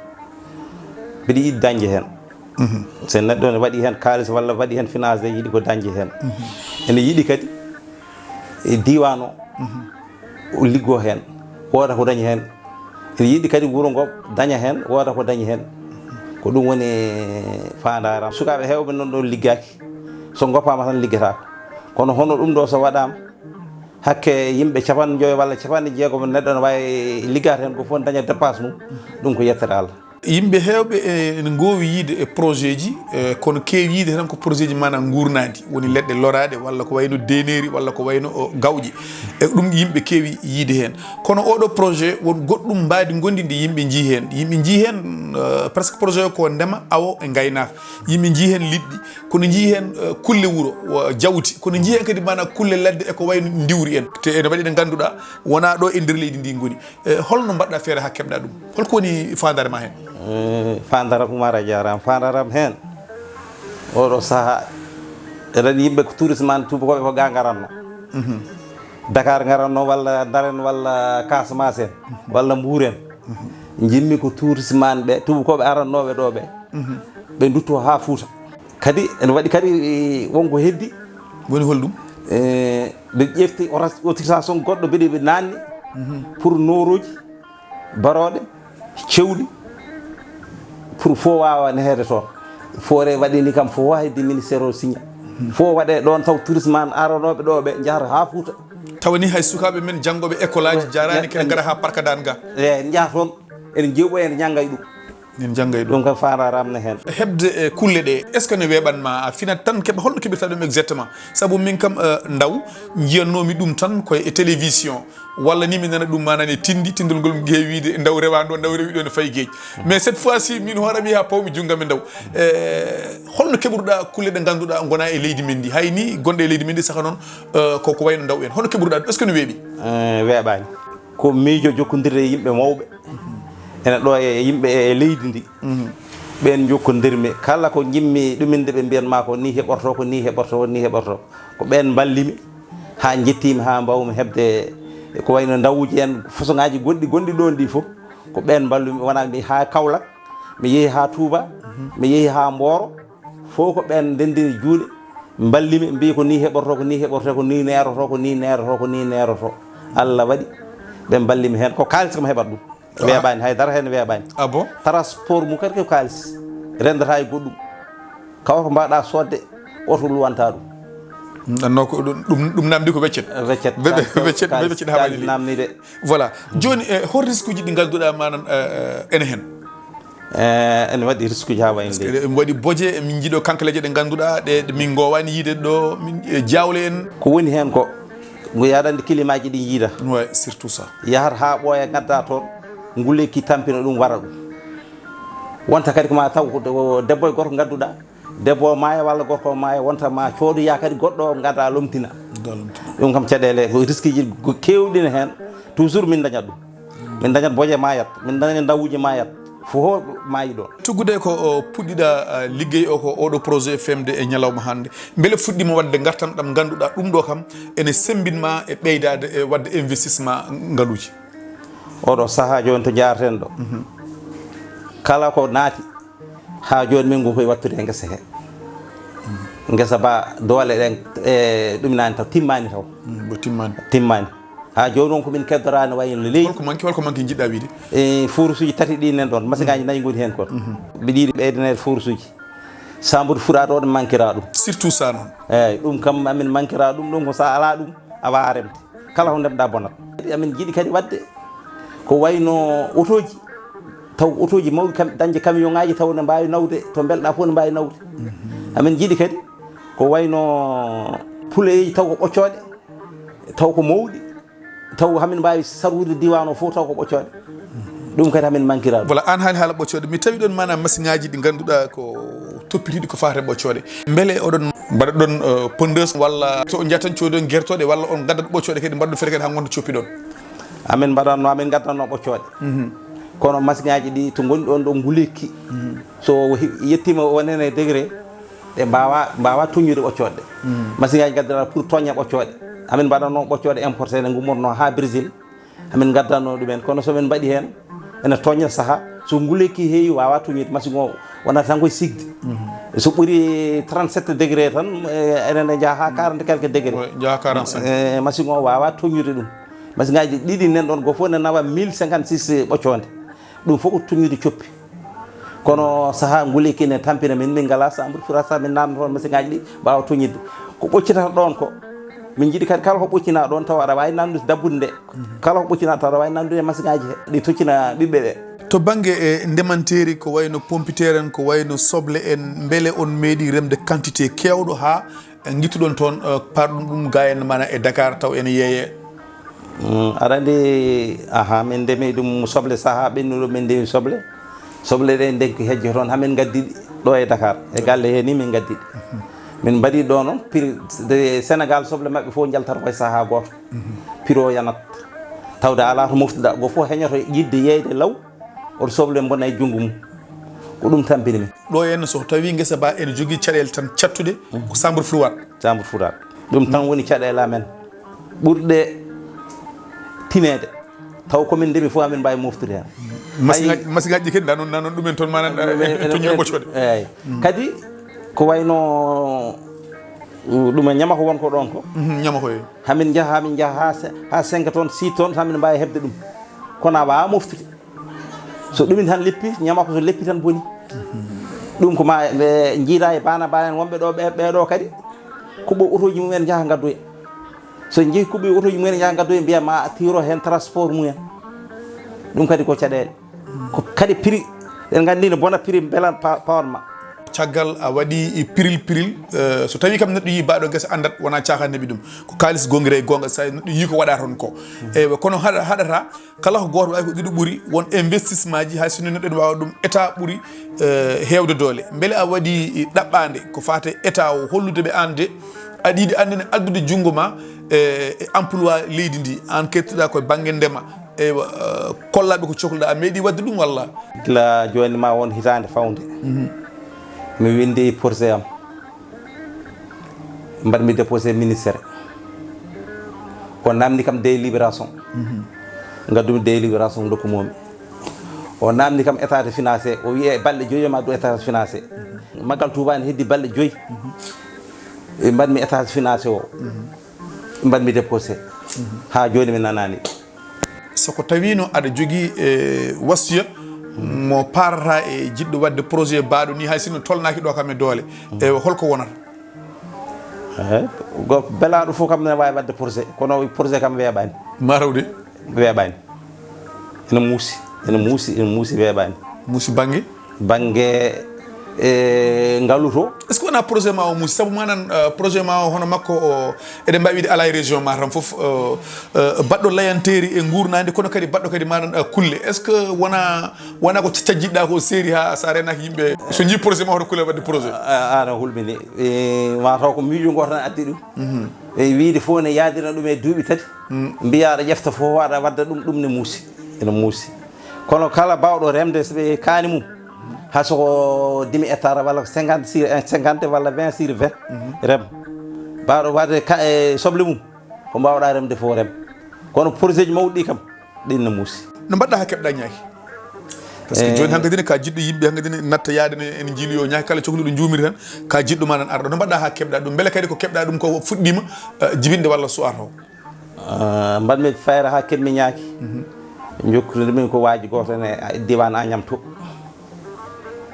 mbiɗa yiɗi dañde heen. Mhm. So neɗɗo ne waɗi heen kaalis walla waɗi heen finance, yiɗi ko dañde heen. Mhm. Ene yiɗi kadi e diiwaan o. Mhm. liggoo heen, wooda ko dañi heen. Ene yiɗi kadi wuro ngo daña heen, wooda ko dañi heen. Ko ɗum woni faandaare am. Sukaaɓe heewɓe noon ɗoon liggaaki, so ngoppaama tan liggataako. Kono hono ɗum ɗo so waɗaama, hakke yimɓe capanɗe joyo walla capanɗe jeegom neɗɗo ne waawi liggaade heen, ko fof daña dépasse mum, ɗum ko yettere Allah. Yimɓe heewɓe e, ene ngoowi yiide e projet ji, e, kono keewi yiide tan ko projet ji maanaam nguurnaandi, woni leɗɗe loraaɗe walla ko wayno deeneeri walla ko wayno, o, gawƴe. E ɗum yimɓe keewi yiide heen. Kono oɗo projet won goɗɗum mbaadi ngondi ndi yimɓe njii heen. Yimɓe njii heen, eh, presque projet o ko ndema, awo e ngaynaaka. Yimɓe njii heen liɗɗi, kono njii heen, eh, kulle wuro, wa-, jawti, kono njii heen kadi maanaam kulle ladde e ko wayno ndiwri en. Te ene waɗi ɗe ngannduɗaa wonaa ɗo e nder leydi ndi ngoni. Eh, holno mbaɗɗa feere haa keɓɗa ɗum? Holko woni faandaare ma heen? Eh, faandaare am, Umar a jaaraama. Faandaare am heen, oɗo sahaa, eɗen yimɓe ko tourisme an, tuubakooɓe ko ga ngaranno. Mhm. Dakar ngaranno, walla Ndar en, walla Casamance en, walla Mbuur en. Mhm. Njimmi ko tourisme an ɓe, tuubakooɓe arannooɓe ɗo ɓe. Mhm. Ɓe ndutto haa Fuuta. Kadi ene waɗi kadi, eh, wonko heddi. Woni holɗum? Eh, ɓe ƴefti oras-, autorisation goɗɗo, mbeɗe ɓe naanni, mhm, pour noorooji, barooɗe, cewɗi, pour fof waawa neheede toon. Foore waɗi ni kam fof haa heddi ministère o signa. Mhm. Fof waɗe ɗoon taw tourisme an aranooɓe ɗo ɓe njahata haa Fuuta. Tawa ni hay sukaaɓe men janngooɓe école aji, eh, jaraani eh, kene eh, ngara haa Parkadaan ga. Eh, njaha toon, ene jeeɓo, ene ñannga e ɗum. Min jannga e ɗum. Ɗum kam faandaare am ne heen. Heɓde e kulle ɗe, est-ce que ne weeɓan ma a finat tan keɓa, holno keɓirta ɗum exactement? Sabu min kam, eh, ndaw, njiyannoomi ɗum tan koye e télévision, walla ni mi nana ɗum maanaam e tindi, tindol ngol ngeewiide ndaw rewaani ɗo, ndaw rewi ɗo ne fayi geej. Mais cette fois-ci, min hoore am yaha pawmi junngo am e ndaw. Eh, holno keɓruɗa kulle ɗe ngannduɗaa ngona e leydi men ndi? Hay ni gonɗe e leydi men ndi saka noon, eh, ko, ko wayno ndaw en. Holno keɓruɗa ɗum? Est-ce que ne weeɓi? Eh, weeɓaani. Ko miijo jokkondirde e yimɓe mawɓe. Ene ɗo e yimɓe e leydi ndi. Mhm. Ɓeen njokkondirmi. Kala ko njimmi ɗuminde ɓe mbiyan ma ko ni heɓorto, ko ni heɓorto, ko ni heɓorto. Ko ɓeen mballimi haa njettiimi haa mbawmi heɓde ko wayno ndawuji en, façon ngaji goɗɗi gonɗi ɗoon ɗi fof. Ko ɓeen mballumi, wonaa mi haa Kaolack, mi yehi haa Touba, mhm, mi yehi haa Mboro. Fof ko ɓeen ndenndini juuɗe, mballimi, mbii ko ni heɓorto, ko ni heɓorto, ko ni neeroto, ko ni neeroto, ko ni neeroto. Allah waɗi, ɓe mballimi heen. Ko kaalis kam heɓat ɗum. Ah. Weeɓaani, hay dara heen weeɓaani. Ah bon? Transport mum kadi ko kaalis, renndata e goɗɗum. Kala ko mbaɗa soodde, oto luwanta ɗum. Mm, ɗum, ɗum, ɗum namdi ko weccet. Weccet, weccet, kaalis, weccet, kaalis, weccet haa kaalis waɗi namdi de. Voilà. Jooni, eh, hol risque uji ɗi ngannduɗaa manan, eh, eh, ene heen? Eh, ene waɗi risque uji haa wayi. Parce que nde. Emi waɗi boje, min njiɗo kankaleeje ɗe ngannduɗaa, ɗe, ɗe min ngowaani yiide ɗo, min, eh, jawle en. Ko woni heen ko, ngu yaɗande climat ji ɗi yiida. Ouais, surtout ça. Yahat haa ɓooya, ngadda toon, ngu lekki tampina ɗum, wara ɗum. Wonta kadi ko ma taw ko de-, debbo e gorko ngadduɗaa, debbo o maaya walla gorko o maaya, wonta ma coodoya kadi goɗɗo o, ngada lomtina. Ngada lomtina. Ɗum kam caɗeele, ko risque ji ko keewɗi ne heen. Toujours min dañat ɗum. Min dañat boje maayat, min dañat ndawuji maayat. Fof maayi ɗoon. Tuggude ko o puɗɗiɗa, ah, liggey o, ko oɗo projet feemde e ñalawma hannde. Mbele fuɗɗiima waɗde ngartam ɗam ngannduɗaa ɗum ɗo kam ene semmbin ma e ɓeydaade e waɗde investissement ngaluuji? Oɗo sahaa jooni to njaarten ɗo. Mhm. Kala ko naati, haa jooni min ngu koye wattude e ngesa he. Ngesa ba doole ɗen, e, ɗum naani taw, timmaani taw. Mm, bo timmaani. Timmaani. Haa jooni on ko min keddoraani wayno leydi. Holko manki, holko manki njiɗɗa wiide? E, forsuuji tati ɗi nen ɗon, masiŋaaji nayi ngoni heen kon. Mhm. Mbiɗa yiɗi ɓeydaneede forsuuji. Sambude fuɗaade o, ɗum mankira ɗum. Surtout ça noon. Eeyi, ɗum kam amin mankira ɗum, ɗum ko so a alaa ɗum, a waawaa remde. Kala ko ndemɗa bonat. Amin njiɗi kadi waɗde ko wayno otooji, taw otooji mawɗi kam, dañde camion ŋaaji taw ne mbaawi nawde to mbelɗa fof, ne mbaawi nawde. Amin njiɗi kadi ko wayno puleyeeji taw ko ɓoccooɗe, taw ko mawɗi, taw hamin mbaawi sarwude diiwaan o fof taw ko ɓoccooɗe. Ɗum kadi hamin mankira ɗum. Voilà, aan haali haala ɓoccooɗe. Mi tawi ɗon maanaam masiŋaaji ɗi ngannduɗaa ko toppitiiɗi ko faati e ɓoccooɗe. Mbele oɗon mbaɗa ɗon, eh, pondeuse walla to njatan coodon gertooɗe walla on ngaddat ɓoccooɗe kadi mbaɗɗon feere kadi haa ngonta coppi ɗon? Amin mbaɗatno, amin ngaddatno ɓoccooɗe. Mhm. Kono masiŋaaji ɗi to ngonɗi ɗon ɗo ngulekki. Mhm. So he-, yettiima wonene degré, ɗe mbaawa, mbaawa toññude ɓoccooɗe. Mhm. Masiŋaaji ngaddataa pour toñña ɓoccooɗe. Amin mbaɗatno ɓoccooɗe importé ne ngummorno haa Brésil. Amin ngaddanno ɗumen, kono so min mbaɗi heen, ene toñña saha. So nguleyki heewi, waawa toññude. Masiŋ o wonata tan koye sigde. Mhm. So ɓuri trente-sept degré tan, e, enen e njaha haa quarante quelque degré. Ouais, njaha quarante-cinq. E, masiŋ o waawa toññude ɗum. Masiŋaaji ɗiɗi nen ɗon, go fof ne nawa mille cinquante-six ɓoccoonde. Ɗum fof ko tuŋŋude coppi. Kono sahaa nguli kine tampina min, min ngalaa chambre froide, sahaa min naatna toon masiŋaaji ɗi mbaawa tuŋŋude. Ko ɓoccitata ɗoon ko, min njiɗi kadi kala ko ɓoccina ɗoon tawa aɗa waawi naatnude dabbude nde. Kala ko ɓoccina tawa aɗa waawi naatnude e masiŋaaji he, ɗi toccina ɓiɓɓe ɓe. To bannge e ndemanteeri, ko wayno pompiteer en, ko wayno soble en, mbele on meeɗi remde quantité keewɗo haa ngittuɗon toon, eh, parɗon ɗum ga en mana e Dakar taw ene yeeye? Mm, aɗa anndi, aha, min ndemi ɗum soble sahaa ɓennuɗo, min ndemi soble. Soble ɗe ndenki hejjo toon, hamin ngaddi ɗi ɗo e Dakar. E galle he ni min ngaddi ɗi. Min mbaɗi ɗo noon, prix de Sénégal soble maɓɓe fof njaltata koye sahaa gooto. Prix o yanat. Tawde alaa to moftuɗa, go fof heñoto yiɗde yeeyde law, oto soble mbona e junngo mum. Ko ɗum tampini min. Ɗo henna so tawi ngesa ba ene jogii caɗeele tan cattuɗe, ko chambre froide. Chambre froide. Ɗum tan woni caɗeele amen ɓurɗe tineede. Taw ko min ndemi fof amin mbaawi moftude heen. Masiŋaaji, masiŋaaji ɗi kadi ndaa noon, ndaa noon ɗumen toon manan, eh, toñi ɓoccoɗe. Eeyi. Kadi ko wayno, uh, ɗum e ñamako won ko ɗoon ko. Mhm, ñamako, eeyi. Hamin njaha, hamin njaha haa se-, haa cinq tonnes, six tonnes, hamin mbaawi heɓde ɗum. Kono a waawaa moftude. So ɗumin tan leppi, ñamako so leppi tan boni. Ɗum ko ma ɓe njiida e bana bana en wonɓe ɗo, ɓe, ɓe ɗo kadi kuɓɓo otooji mumen njaha ngaddoya. So jeehi kuɓɓi otooji mumen njaha ngaddoya, mbiya ma tiro heen transport mumen. Ɗum kadi ko caɗeele. Ko kadi prix, en nganndi no bona prix belan pa-, pawan ma. Caggal a waɗi piril piril, eh, so tawi kam neɗɗo yii baɗo ngesa anndat wona caaxaan heɓi ɗum. Ko kaalis gongre e gonga, sa neɗɗo yii ko waɗa toon ko. Eywa, kono haɗa, haɗata kala ko gooto wawi ko ɗiɗo ɓuri, won investissement ji, hay sinno neɗɗo ene wawa ɗum état ɓuri, eh, hewde doole. Beele a waɗi ɗaɓɓande ko fate état o hollude ɓe an de aɗa yiɗi an ne addude junngo ma, eh, e emploi leydi ndi, an kettuɗa koye banggue ndema, eywa, eh, kollaɓe ko cohluɗa, a meeɗi wadde ɗum walla? Gila joni ma won hitande fawnde. Mi windi projet am. Mbaɗmi déposé ministère. O namdi kam délibération. Ngaddumi délibération, dokkumomi. O namdi kam état de financé. O wiye balɗe joyi ma du état de financé. Maggal Touba ne heddi balɗe joyi. E mbaɗmi état de financé o. Mbaɗmi déposé. Ha joni mi nanani. So ko tawino aɗa jogii, e, wasiya mo paarata e jiɗɗo waɗde projet baaɗo ni, hay sinno tolnaaki ɗo kam e doole, e holko wonata? Eh, go-, belaaɗo fof kam ne waawi waɗde projet, kono projet kam weeɓaani. Marawde? Weeɓaani. Ene muusi, ene muusi, ene muusi, weeɓaani. Muusi bannge? Bannge, e, ngalu to. Est-ce que wona projet ma o muusi? Sabu manan, eh, projet ma o hono makko o, eɗen mbawi wiide ala e région Matam fof, eh, eh, baɗɗo layanteeri e ngurnadi, kono kadi baɗɗo kadi manan, eh, kulle. Est-ce que wona, wona ko cajjiɗɗa ko seeri ha sa renaki yimɓe? So jii projet ma hoto kulle wadde projet? A, a, ana hulɓini. E, ma taw ko miijo ngo tan addi ɗum. E, wiide fof ne yaadina ɗum e duuɓi tati. Mbiya aɗa ƴefta fof aɗa wadda ɗum, ɗum ne muusi. Ene muusi. Kono kala bawɗo remde so ɓe kaani mum, hay so ko demi hectare walla ko cinquante sur cinquante walla vingt sur vingt, rem. Mbawɗo waɗde ka-, e soble mum, ko mbawɗa remde fof rem. Kono projet ji mawɗi ɗi kam, ɗin ne muusi. No mbaɗɗa ha keɓɗa ñaaki? Par ce que, eh, joni hankadi ne ka jiɗɗo yimɓe, hankadi ne natta yaade ne, en jiili yo ñaaki kala cohluɗo juumiri tan, ka jiɗɗo ma nan arɗo. No mbaɗɗa ha keɓɗa ɗum? Beele kadi ko keɓɗa ɗum ko fuɗɗima, eh, jibinde walla suwata o? Ah, mbaɗmi fayre haa keɓmi ñaaki. Jokkude min ko waaji gooto ene diiwaan Agnam to.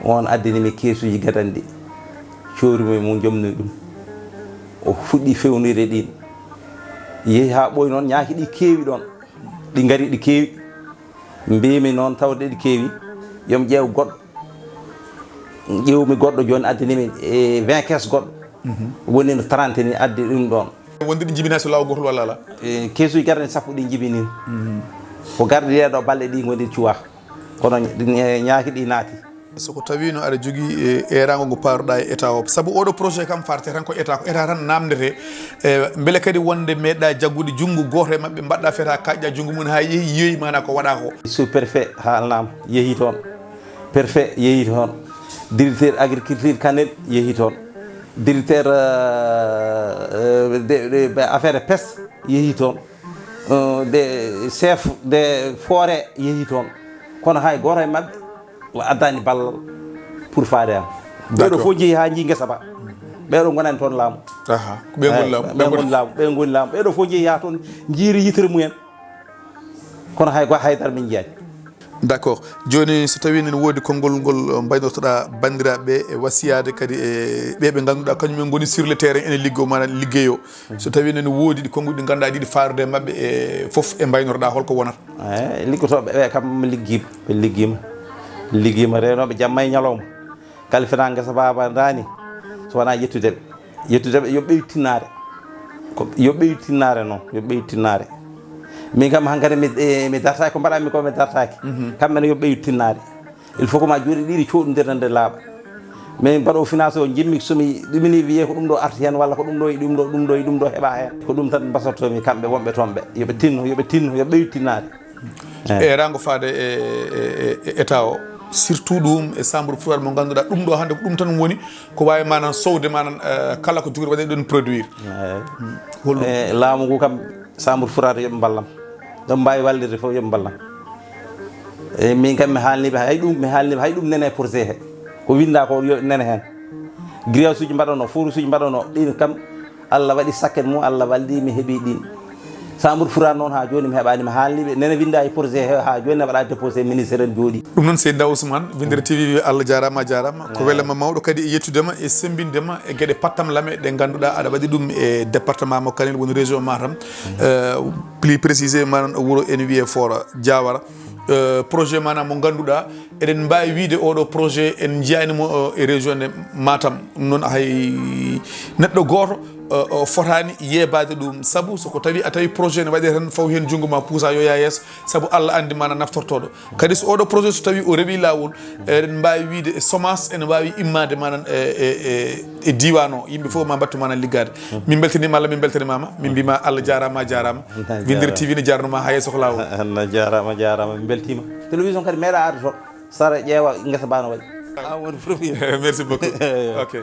On addani mi keesuuji gadanɗi. Coorumi mo jomni ɗum. O fuɗɗi fewnirde ɗin. Yehi haa ɓooyi noon, ñaaki ɗi keewi ɗoon. Ɗi ngari, ɗi keewi. Mbimi noon, tawde ɗi keewi, yo mi ƴeew goɗɗo. Ƴeewmi goɗɗo, jooni addani mi, e, vingt caisse goɗɗo. Woni no trente ni addi ɗum ɗoon. Wonde ɗi jibinaa so laawol gootol walla alaa? E, keesuuji garɗi sappo ɗi jibini. Ko garɗi ɗee ɗoo balɗe ɗi ngoni cuwaa. Kono ɗi, e, ñaaki ɗi naati. So ko tawiino aɗa jogii, e, eeraango ngo paaruɗaa e état o? Sabu oɗo projet kam faarte tan ko état, ko état tan naamndete. E, mbele kadi wonde meeɗɗaa jaggude junngo gooto e maɓɓe, mbaɗɗaa fetaa kaaƴɗaa junngo mum haa yehi, yehi maanaa ko waɗaa ko? Sous-préfet haalnaama, yehi toon. Préfet yehi toon. Directeur agriculture Kanel yehi toon. Directeur, euh, euh, de, de, de affaire pêche yehi toon. Euh, de chef de forêt yehi toon. Kono hay gooto e maɓɓe o addaani ballal pour faade am. Ɓeeɗo fof jehi haa njii ngesa ba. Ɓeeɗo ngonani toon laamu. Aha, ko ɓe ngoni laamu. Ɓe ngoni laamu, ɓe ngoni laamu. Ɓeeɗo fof jehi haa toon njiiri yitere mumen. Kono hay go haydara min njiyaani. D'accord. Jooni, so tawii ene woodi konngol ngol mbaynortoɗaa banndiraaɓe ɓe, e wasiyaade kadi e ɓe ɓe ngannduɗaa kañum en ngoni sur le terrain, ene liggoo maanaam liggeyoo, so tawii ene woodi ɗi konnguɗi ɗi ngannduɗaa ɗiɗi faarude e maɓɓe e fof, e mbaynorɗaa holko wonata? Eyi, liggotooɓe ɓe kam liggiima, ɓe liggiima, liggiima reenooɓe jamma e ñalawma. Kala fina ngesa baaba ndaani, so wonaa ƴettude ɓe. Ƴettude ɓe, yo ɓeyu tinnaare. Ko yo ɓeyu tinnaare noon, yo ɓeyu tinnaare. Min kam hankadi mi, eh, mi dartaaki ko mbaɗanmi ko, mi dartaaki. Kamɓe ne yo ɓeyu tinnaare. Il faut ko ma juuɗe ɗiɗi coɗodira nde laaɓa. Min mbaɗo finance o, jimmi somi ɗumini wiye ko ɗum ɗo arti heen walla ko ɗum ɗo e ɗum ɗo, ɗum ɗo e ɗum ɗo heɓa heen. Ko ɗum tan mbasortomi kamɓe wonɓe toon ɓe. Yo ɓe tinno, yo ɓe tinno, yo ɓeyu tinnaare. E rango faade e, e, e, e état o, surtout ɗum e chambre foire mo ngannduɗaa ɗum ɗo hannde ko ɗum tan woni ko waawi manan sowde manan, eh, kala ko jogori waɗe ɗon produire. Holɗum? E laamu ngu kam, chambre foire yoɓe mballam. Ɗon mbaawi wallirde fof yoɓe mballam. E min kam mi haalniɓe hay ɗum, mi haalniɓe hay ɗum nene e projet he. Ko winda ko yo nene heen. Grillage uji mbaɗono, fourus uji mbaɗono, ɗin kam Allah waɗi sakket mum, Allah walli mi heɓi ɗin. Chambre foire noon haa jooni mi heɓaani, mi haalni ɓe nene winda e projet he haa jooni ne waɗa déposé ministère en jooɗi. Ɗum noon seydi Ndaw Ousmane, Winndere T V wi Allah jaaraama a jaaraama. Ko welama mawɗo kadi e yettudema e sembindema e geɗe pattam lame ɗe ngannduɗaa aɗa waɗi ɗum e département mo Kanel woni région Matam. Euh, plus précisément wuro ene wiyee Fora Diawara. Euh, projet maanaam mo ngannduɗaa eɗen mbaawi wiide oɗo projet en njiyaani mo, euh, e région de Matam. Ɗum noon hay neɗɗo gooto, euh, o fotaani yeebaade ɗum. Sabu so ko tawi a tawi projet ne waɗi tan faw heen junngo ma puusa yo yaa yeeso. Sabu Allah anndi maana naftortooɗo. Kadi so oɗo projet so tawi o rewi laawol, eɗen mbaawi wiide e semence ene waawi immaade manan e, e, e, e diiwaan o. Yimɓe fof ma mbattu manan liggaade. Min mbeltaniima Allah, min mbeltaniima ma. Min mbima Allah jaaraama, a jaaraama. Winndere T V ne jaarnuma haa yeeso ko laawol. Allah jaaraama, jaaraama. Min mbeltiima. Télévision kadi meeɗa arde to. Sara ƴeewa ngesa ba no waɗi. A woni premier. Merci beaucoup. Ok.